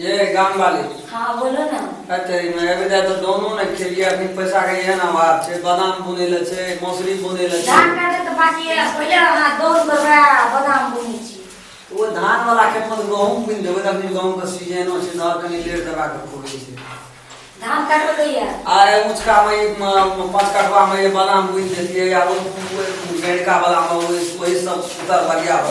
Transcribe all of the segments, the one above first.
ये गाम वाली। हाँ बोलो ना। अरे मैं अभी तो दोनों ने खेलिए अभी पैसा के एहन अभाव छै, बादाम बुनै ले छै, मौसरी बुनै ले छै। धान काटे तो बाकी है, पहिले अहाँ दौड़ करबै बादाम बुनै छी। ओ धान वाला खेत में गहूम बुनि देबै त अखनी गहूम के सीजनो छै, नहर कनी लेट दबा के खोलै छै। धान काटबै कहिया? अरे ऊंचका में 5 कटवा में ये बादाम बुनि देतियै या ओ गैरका वाला में वही सब उतर बढ़िया हो।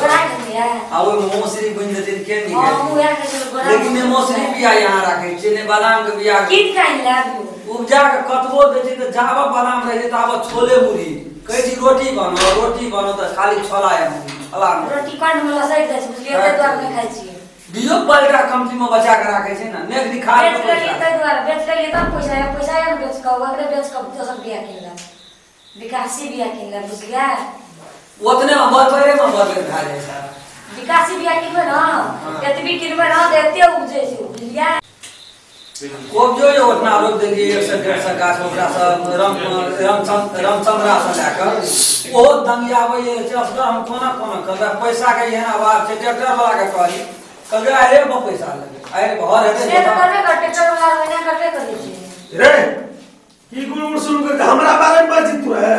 आ ओहि मौसरी बुनि देतियै के नीक हेतै। लेकिन ने मौसरी बिया यहाँ राखै छियै ने बादाम के बिया। कीन के आनि लाबू। उपजा के कतबो दै छै त जाबे बादाम रहै छै ताबे छोले मुरही कहै छी रोटी बनो रोटी बनो त खाली छोला या मुरही छोला रोटी कंड में लसैक जाइ छै बुझलियै, ताहि दुआरे नहि खाइ छियै। बियो पलटा कमती में बचा के राखै छै ना, नेक निखार बेच लेलियै ताहि दुआरे बेच लेलियै तब पैसा आयल, पैसा आयल बेच कऽ ओकरे बेच कऽ दोसर बिया किनलक, विकासी बिया किनलक बुझलियै। ओतने में बरबरे में बरबरे भए जाइ छै। विकासी बिया किनबै न एतबी किनबै न तऽ एते उपजै छै बुझलियै। उपजो जे ओतना रोपि देलियै 100 150 गाछ ओकरा से रामचंद्रा से लए कऽ ओहो दंगियाबै छै। असगर हम कोना कोना करबै, पैसा के एहन अभाव छै। ट्रैक्टर वाला के कहली कहलकै अरे में पैसा लगे, अरे घर हेतै से तऽ करबे कर, ट्रैक्टर वाला ओहिना करबे करै छै। रे की गुरु सुन के हमरा बारे में बातचीत तू है,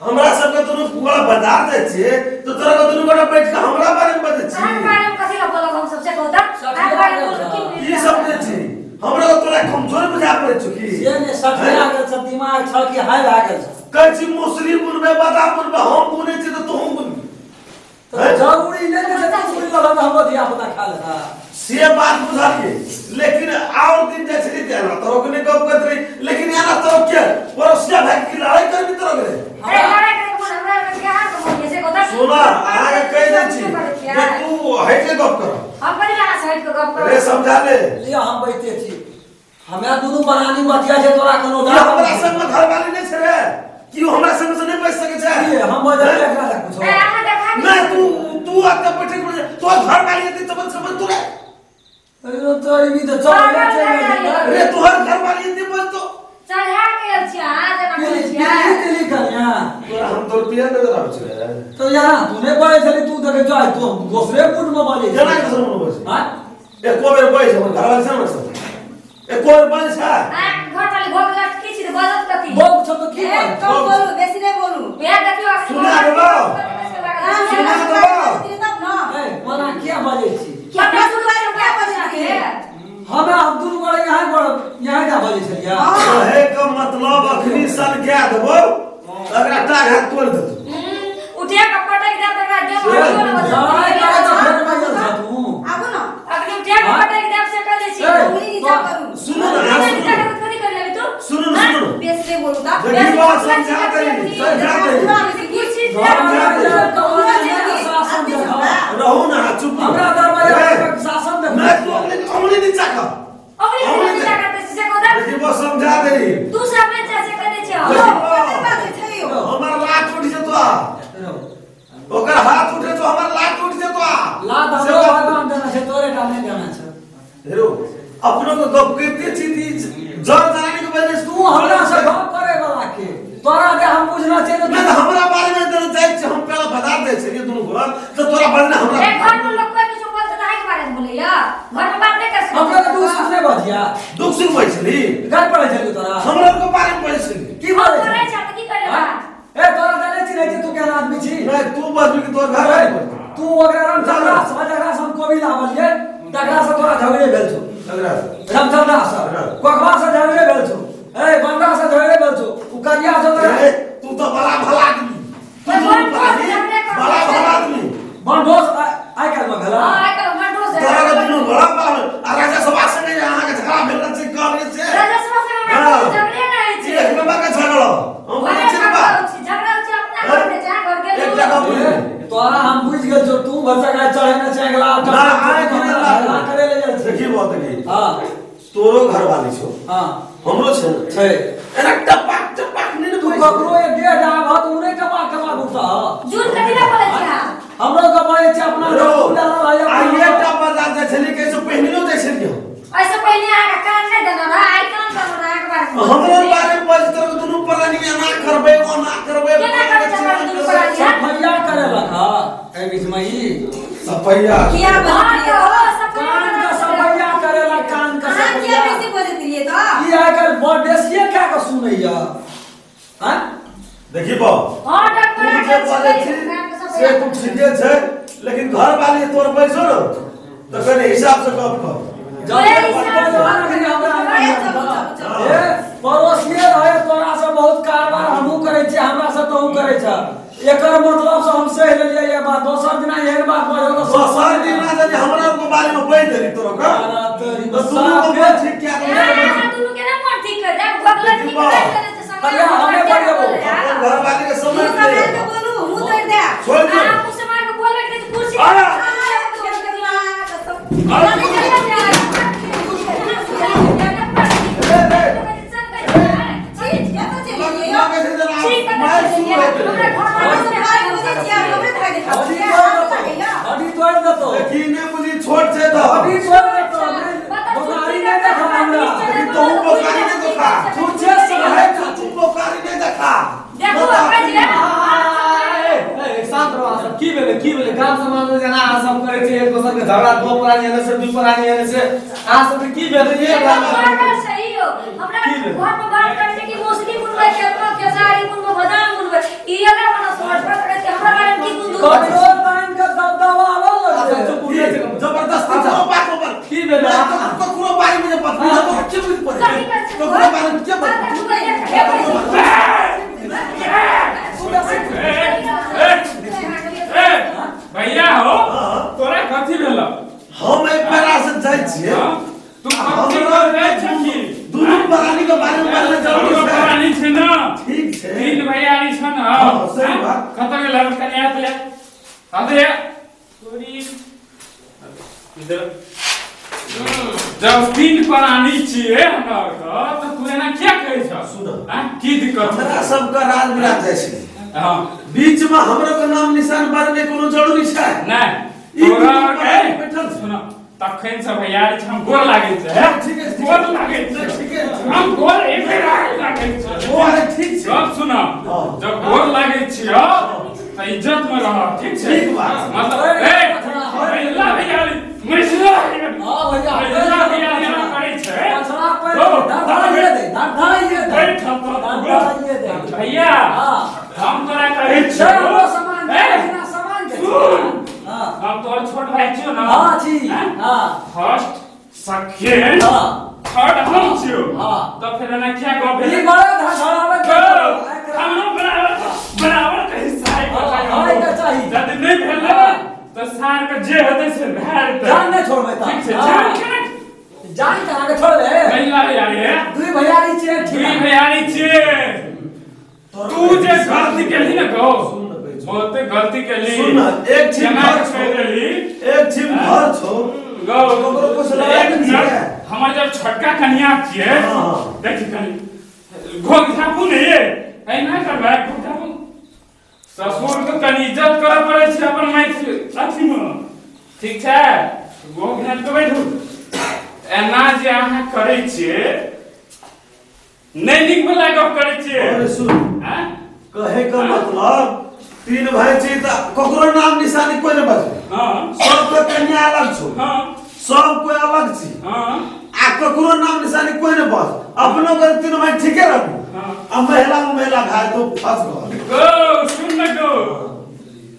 हमरा सबके दुनू पूरा बाजार जाइ छियै तो तोरा के दुनू गोटा बैठ के हमरा बारे में बजै छी। अहाँ बारे में कथी लए बोलब हम सबसे कहू तऽ अहाँ बारे में बोलब की सब जे छी हमरा तो तोरा कमजोर बुझा पड़ै छौ की से ने सठिया गेल छ, दिमाग छ कि हाय भए गेल छ। कहै छी मौसरी बुनबै बादाम बुनबै, हम बुनै छी तऽ तोहूँ बुनबी। तऽ जरूरी नहि ने छै तू बुनि लेबह तऽ हमरो धिया पुता खा लेता, से बात बुझलियै। लेकिन और दिन जाइ छली तऽ एना तोरो के नहि गप करैत रही, लेकिन एना तोरो के पड़ोसिया भाई की लड़ाई करबी तोरो के। अरे लड़ाई करे के हमरा के अहाँ के मन छै कहू तऽ। सुना अहाँ के कहि दै छी जे तू हटि के गप कर। हम कथी लए अहाँ से हटि के गप करब? रे समझा ले। लिअ हम बैठते छी, हमरा दुनू बरानी बतिया छै तोरा कोनो की हमरा संग में घरवाली नहि छै रे? की हमरा संग से नहि बैस सकै छै? की हम बजै एकरा लए कुछो? ए अहाँ देखा नहि तू तू एते बैठे के तोर घरवाली एते तब समझ तू रे। अरे तोरी भी तऽ चल रे तोहर घरवाली एते बज तो चढ़ा के आयल छी अहाँ जेना कहै छियै। तिली कनिया तोरा हम तोर पिया नजर आबै छै रे। तो यार तू नहि बजै छली, तू देखै जाय तू दोसरे मूड में बजै केना के दोसरे मूड में बजै? हां एको बेर बजै हमर घरवाली छै हमर एको बेर बजै छै। आ घरवाली भोग लट की छी तऽ बजत कथी? भोग छ तऽ की कम बोलू बेसी नहि बोलू। बियाह देखियौ सुना देबो सुना देबो तब न। ए मना किया बजै छी? किया दुनू बारे किया बजै छी? हमरा हम दुनू गोरे यहाँ गोरे यहाँ जा बजै छलियै। कहे के मतलब अखनी सन कह देबो अगरा टाग हाथ तोड़ देतौ। उठे के पटक दे तकरा देह लड़ाई करे तऽ फेर बजल छ तू। आबू न अखनी उठे के पटक देब से कह दै छी। उंगली नीचा करू। सुनू न नीचा करू कथी कर लेबी तू? सुनू न सुनू बेसी नहि बोलू तऽ। देखी बात समझा दे समझा दे रहू ना चुप। हमरा दरवाजा पर शासन देख। नहीं तू उंगली नीचा कर, उंगली नीचा कर दे से कहू। देखी बस समझा दे। तू सब में से कह दै छी। हमर लात उठ जेतो, ओकर हाथ उठे तो हमर लात उठ जेतो। लात हमरो भगवान देना छै तोरे टा नहि देना छै। हेरो अपनो के गप करिते छी ती जर जनानी के बजने तू हमरा से गप करे वाला के तोरा दे हम बुझना छै ने। नहि हमरा बारे में देना चाहै छी। हम पहला बाजार जाइ छलियै दुनू गोरा तऽ तोरा बजने हमरा ए घर में लोग कोई किछु बोलत तऽ अहाँ के बारे में बोलैया, घर में बात नहि कर सकै। हमरा के दुख सुख नहि बजिया, दुख सुख बजै छली घर पड़ै छली तोरा हमरा के बारे में बजै छली की बात करै छै तऽ की करले बा? ए तोरा तऽ नहि चिन्है छी तू केहन आदमी छी। नहि तू बजबी कि तोर घर है तू ओकरा रामचंद्रा से जकरा से हम कोबी लाबलियै तकरा से तोरा झगड़े भेल छौ। तकरा रामचंद्रा से कोखवा से झगड़े भेल छौ, ए बंडा से झगड़े भेल छौ, उ करिया से तोरा। तू तऽ बड़ा भला आदमी, तू बड़ा भला आदमी बंडोस आइ काल्हि में भेला। हां आइ काल्हि बंडोस तोरा के दुनू बड़ा बड़ा आ राजा सभा से नहि अहाँ के झगड़ा भेल छै कहलियै से राजा सभा से हमरा झगड़े नहि छै। एक नंबर के झगड़ा हम कहै छी बा झगड़ा छै अपना घर में जा घर के एकटा गप तोरा हम बुझि गेल छौ तू भरसा गाय चढ़े ने चेंगला ना आइ के झगड़ा करे ले जाइ छी। देखी बहुत देखी। हां तोरो घरवाली छौ। हां हमरो छै छै। एना टपाक टपाक नहि तू ककरो एक डेढ़ आब त उ नहि टपाक टपाक उठता। झूठ कथी लए बोलै छी अहाँ? हमरो के बजै छै अपना आ एकटा बाजार जाइ छली कैसे पहिनियो जाइ छली हम। ऐसे पहिले अहाँ के कान नहि देने रह, आइ कान देने रह अहाँ के बारे में। हमरो बारे में बज तोर दुनू प्राणी एना करबै ओना करबै केना करै छै हमरा दुनू प्राणी? सफैया करेलक ह एहि बीच में ई सफैया किया बजलियै? सफैया कान के सफैया सुनैया हां देखी बा हां डॉक्टर जे बोले छी से तू ठीके छै लेकिन घर वाली तोर पैसो न त कने हिसाब से गप कर पड़ोसिए रहे तोरा से बहुत कारबार हमहू करै छियै हमरा से तोहू करै छ एकर मतलब से हम सह लेलियै ये बात दोसर दिना एहन बात बजल तऽ दोसर दिना यदि हमरा के बारे में कहि देली तोरा का तो दुनू को ठीक क्या कर दुनू के ना मन ठीक कर दे भगला ठीक कर दे अरे हमें पड़ जाबो घर वाली के समझ ले बोलू मुंह तोड़ दे छोड़ दे हां मुंह से मार के बोल के कुर्सी अरे झगड़ा दो प्राणी एने से दू प्राणी एने से आ सब की भेलै ये सही हो हमरा घर में बात करै छै कि मोसली बुनबै केतना खेसारी बुनबै बादाम बुनबै ई अलग बना समझ पर करै छै हमरा बारे में की बुनदू कठोर टाइम के दबदबा आवल लगै जबरदस्ती करो बात पर की भेलै ककरो बारे में पता नहीं तो अच्छे बुझ पड़े ककरो बारे में के भैया हो तोरा कथि भेल हम एक पैरा से जाइ छियै तू कथि कर रहल छी दुनू प्राणी के बारे में बारे जरूरी छै प्राणी छै ना ठीक छै तीन भैयारी छ न हां सही बात कत गेल कन्या त अबे तोरी इधर जब तीन प्राणी छियै हमरा के त तू एना किया कहै छ सुन हां की दिक्कत हमरा सबके राज विराज जाइ छै हां बीच में हमरो के नाम निशान बारे में कोनो जरूरी छै नै तोरा के बैठल सुन तखन से भैयारी छै हम गोर लागै छै ठीक है गोर लागै छै ठीक है हम गोर एक लागै छै ओ अरे ठीक छै सब सुन जब गोर लागै छियो त इज्जत में रह ठीक छै ठीक बात मतलब ए भैया भैयारी मृषला हां भैया भैया भैयारी करै छै पछड़ा पर धड़ाइए दे धड़ाइए दे बैठ धड़ाइए दे भैया हां हम तोरा कहै छियो सामान बिना सामान के हां हम तोर छोट भाई छियो ना हां छी हां फर्स्ट सेकंड हां थर्ड हम छियो हां त फेर एना क्या गप भेल ई बड़ा धड़ावे हमरो बराबर बराबर के हिस्सा है हां के चाही यदि नहीं भेल त सार के जे हेतै से भए जेतै जान नहीं छोड़बै त ठीक छै जान के जान के आगे छोड़बे नहीं यार ये दुई भैयारी छियै ठीक दुई भैयारी छियै तू जे गलती केलही न गौ बहुते गलती केलही सुन एक छिम घर छोड़ देली एक छिम घर छो गौ ककरो कुछ लड़ाई नहीं छै हमर जब छोटका कन्या छियै देखी कनी घोग झापू ने ऐना करबै घोग झापू ससुर के कनी इज्जत करऽ पड़ै छै अपन मैथिली अथी में ठीक छै घोग झाप के बैठू एना जे अहाँ करै छियै नहीं निक वाला गप करै छियै अरे सुन हां कहे का मतलब तीन भाई छी त ककरो नाम निशानी कोई न बजे हां सब के कन्या अलग छो हां सब कोई अलग छी हां आ ककरो नाम निशानी कोई न बज अपनो के तीन भाई ठीके रहू हां आ महिला महिला भाई तो फंस गल गो सुन न गो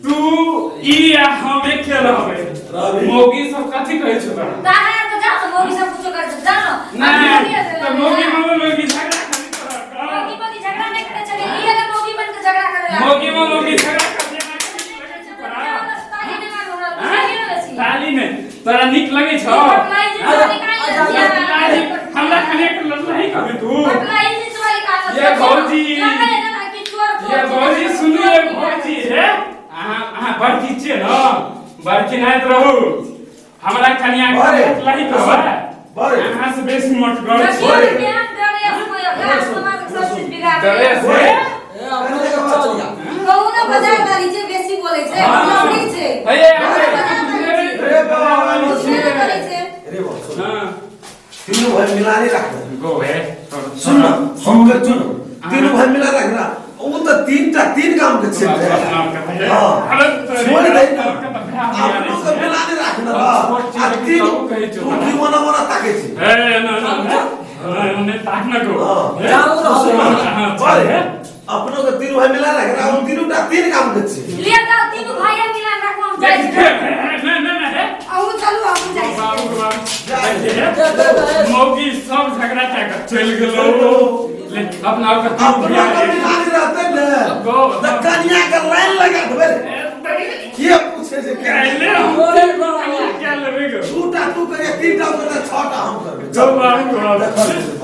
तू ई आ हम एके रहबै मोगी सब कथि कहै छौ तोरा ताहा त जा मोगी सब कुछो कर जा ना त मोगी मामा मोगी झगड़ा खाली तोरा मोगी मोगी झगड़ा नहीं करे चले ई अगर मोगी बन के झगड़ा करेला मोगी में मोगी झगड़ा कर देना लगै छौ तोरा ताली नहीं मार हमरा ताली नहीं बेसी ताली नहीं तोरा नीक लगै छौ हमरा कने के लड़ला ही कभी तू ये भौजी ये भौजी सुनू ये भौजी हे अहाँ अहाँ बड़की छियै न बड़की नाइत रहू हमरा कनिया के लड़ला कहबै बड़े अहाँ से बेसी मोटगर छियै डरे से ए अपने के चल जा कहू ना बाजार वाली जे बेसी बोलै छै लौड़ी छै हे रे बाबा करै छै रे बाबा हां तीनों भाई मिला नहीं रख गो हे सुन ना हम के सुन तीनों भाई मिला रखना वो तो तीन टा तीन काम के छै हां छोड़ दे ना अपनो के मिला नहीं रखना आ तीन तू की मना मना ताके छी ए ना ना ने ताक न गो जाऊ रहल अपनो के तीनू भाई मिला रख हम तीनू टा तीन काम के छी ले जाओ तीनू भाई मिला रखो हम जाई ना ना ना है अहू चलू हम जाई बाबू बाबू मौगी सब झगड़ा कै के चल गेलो ले अपना के अपना के मिला रहते ने त कनिया के लाइन लगा देबे के पूछे जे कहले हम क्या लेबे गो दूटा तू करे तीनटा करे छटा हम करबे चल बाबू।